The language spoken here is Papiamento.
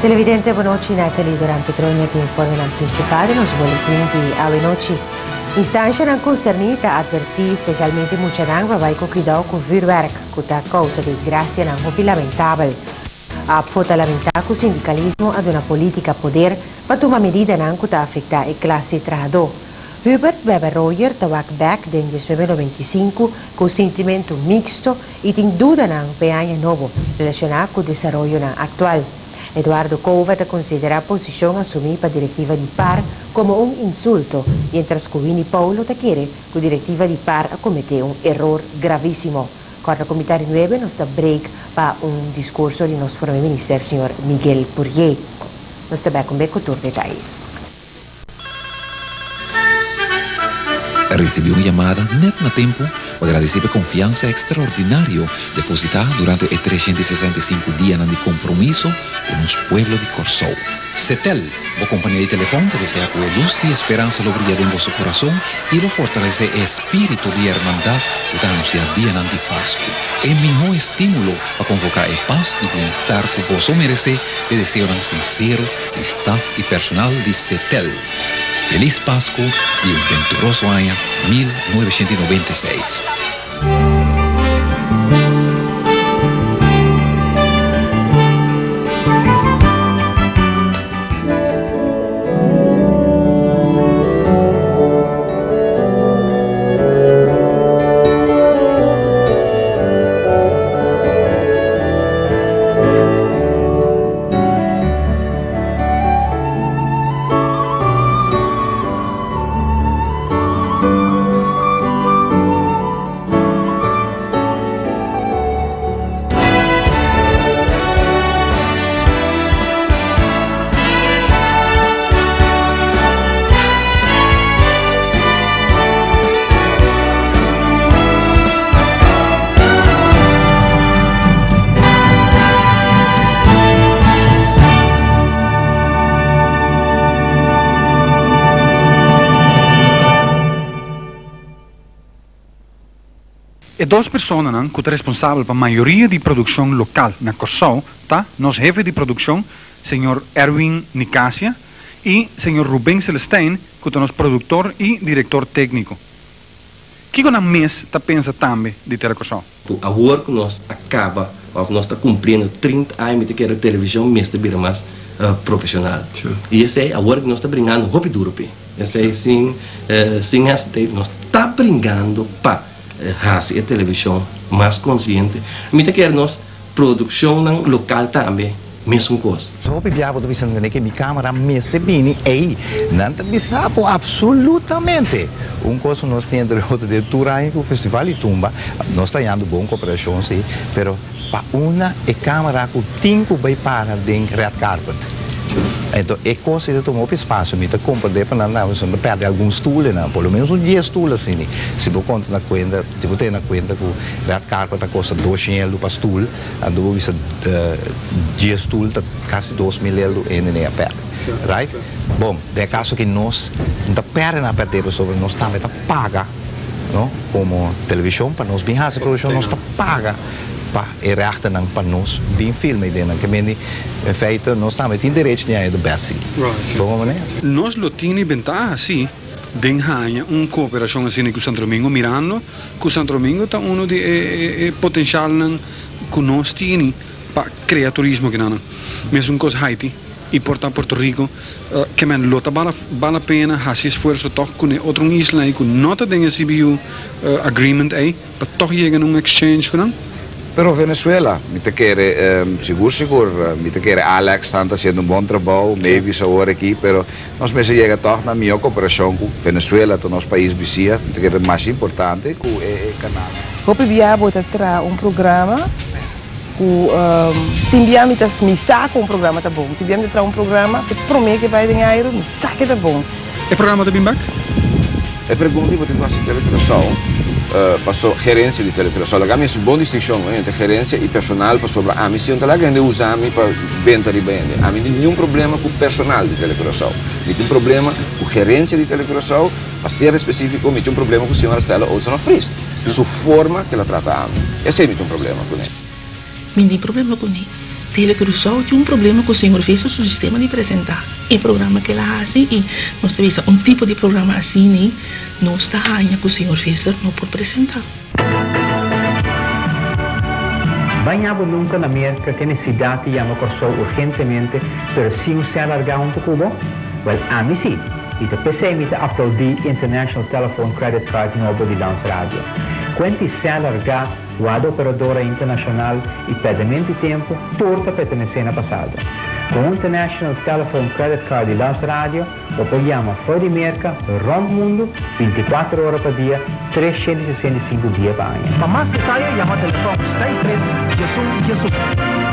Televidente, bon nochi. Nathalie Duran Petronia ku informenan prinsipal di nos boletin di awe nochi. Instanshanan konserní ta atvertí spesialmente muchanan pa bai ku kuidou ku vürwèrk ku ta kousa desgrasianan hopi lamentabel. APFO ta lamentá ku sindikalismo a duna polítika poder pa tuma medidanan ku ta afektá e klase trahadó. Hubert Weber Royer ta wak bèk den 1995 ku sintimentu miksto i tin dudanan pa e aña nobo relashoná ku desaroyonan aktual. Eduardo Cova ta konsiderá posishon asumí pa direktiva di par komo un insulto, miéntras ku Winnie Paulo ta kere ku direktiva di par a kometé un eror gravísimo. Kòrda ku mitar di nuebe nos ta break pa un diskurso di nos Prome Minister señor Miguel Pourier. Nos ta bèk un bek ku tur detaye. A ricibi un yamada net na tempo pa gradeci p'e confiansa extraordinario deposita durante e 365 dianan di compromiso cu nos pueblo di Corsou. Setel, bo compania di telefon ta desea cu e luz di esperansa lo bria den boso curason y lo fortalece e espiritu di hermandad cu ta anuncia dianan di Pascu. E miho estimulo pa convoca e paz y bienestar cu boso merece t'e deseonan sincero di staf y personal di Setel. Feliz Pascu y un venturoso aña 1996. E dos personanan ku ta responsabel pa mayoria di produkshon lokal na Kòrsou ta nos hefe di produkshon, señor Erwin Nicasia, i señor Ruben Celestijn ku ta nos produktor i direktor tékniko. Kiko nan mes ta pensa tambe di Telekòrsou? Ku awor ku nos a kaba òf nos ta kumpliendo 30 aña mi ta kere televishon mester bira mas profeshonal. I esei awor ku nos ta bringando hopi duro p'e. Esei sin sin hesitate nos ta bringando pa hasi e televishon mas konsiente. Mi ta kere nos Produccionnan local tambe mesun cos. Hopi bia bo ta bisa nan ke mi camera mester bini ey nan ta bisa bo absolutamente un cos cu nos tin entre otro den tur aña cu festival di tumba nos ta hañando bon cooperacion si pero pa unda e camera cu tin cu bay para den red carpet enton e cos ey ta tuma hopi espacio mi ta comprende pa nan tambe pasobra nan ta perde algun stoelnan por lo menos un dies stoel asina si bo conta na cuenta. Si bo tene na kuenta ku red carpet ta kosta 200 eldu pa stul, anto bo bisa dies stul ta kasi 2000 eldu hende ne a pèrdè. Right? Bon, den e kaso aki nos no ta pèrdè nan a pèrdè pasobra nos tambe ta paga, no, komo televishon pa nos bin hasi produkshon nos ta paga pa e rèchternan pa nos bin filma i den nan. Ke mende en feite nos tambe tin derecho di haña de best seat. Bon manera. Nos lo tini bentaha si. Den haña un kooperashon asina ku Santo Domingo mirando ku Santo Domingo ta uno di e potenshalnan ku nos tini pa krea turismo kinanan. Mesun kos Haiti i por ta Puerto Rico ke men lo ta bala pena hasi esfuerso tòg ku e otro un isla ei ku no ta den e CBU agreement ei pa tòg yega na un exchange ku nan. Pero Venezuela, mi ta kere, sigur sigur, mi ta kere Alex tan ta haciendo un bon trabou, Mavis awor aki, pero nos mester yega tòg na mihó koperashon ku Venezuela, ta nos pais bisia, mi ta kere ta mas importante ku e kanal. Hopi bia bo ta traha un programa ku tin bia mi ta mi sa ku un programa ta bon, tin bia mi ta traha un programa ku promé ke bai den airu mi sa ke ta bon. E programa ta bin bek? E pregunta i bo tin ku hasi Telecuraçao paso gerencia di Telecuraçao. Laga mi hasi un bon distincion entre gerencia i personal pasobra ami si no ta laga hende usa mi pa benta riba hende. Ami no tin niun problema ku personal di Telecuraçao. Mi tin problema ku gerencia di Telecuraçao, pa ser especifico mi tin un problema ku señora Stella Olsenhof-Priest. Su forma ku el a trata ami. Esei mi tin un problema kuné. Mi tin problema kuné. Telecuraçao tin un problema ku señor Visser su sistema di presentá e programa ku el a hasi i nos ta bisa un tipo di programa asina nos ta haña ku señor Visser no por presentá. Baña bo nunka na Merka ke nesidat di yama Kòrsou urgentemente pero sin un sèn largá huntu ku bo? Wèl ami sí! I ta p'esei mi ta aplaudí International Telephone Credit Card nobo di Lans Radio. Kuenti sèn largá, wada operadora internashonal i pèrdemento di tempu tur ta pertenesé na pasado. Ku un International Telephone Credit Card di Lans Radio, Bo por yama for di Merka rònt mundu 24 ora pa dia, 365 dia pa aña. Pa mas detaye yama telefòn 63 11 11.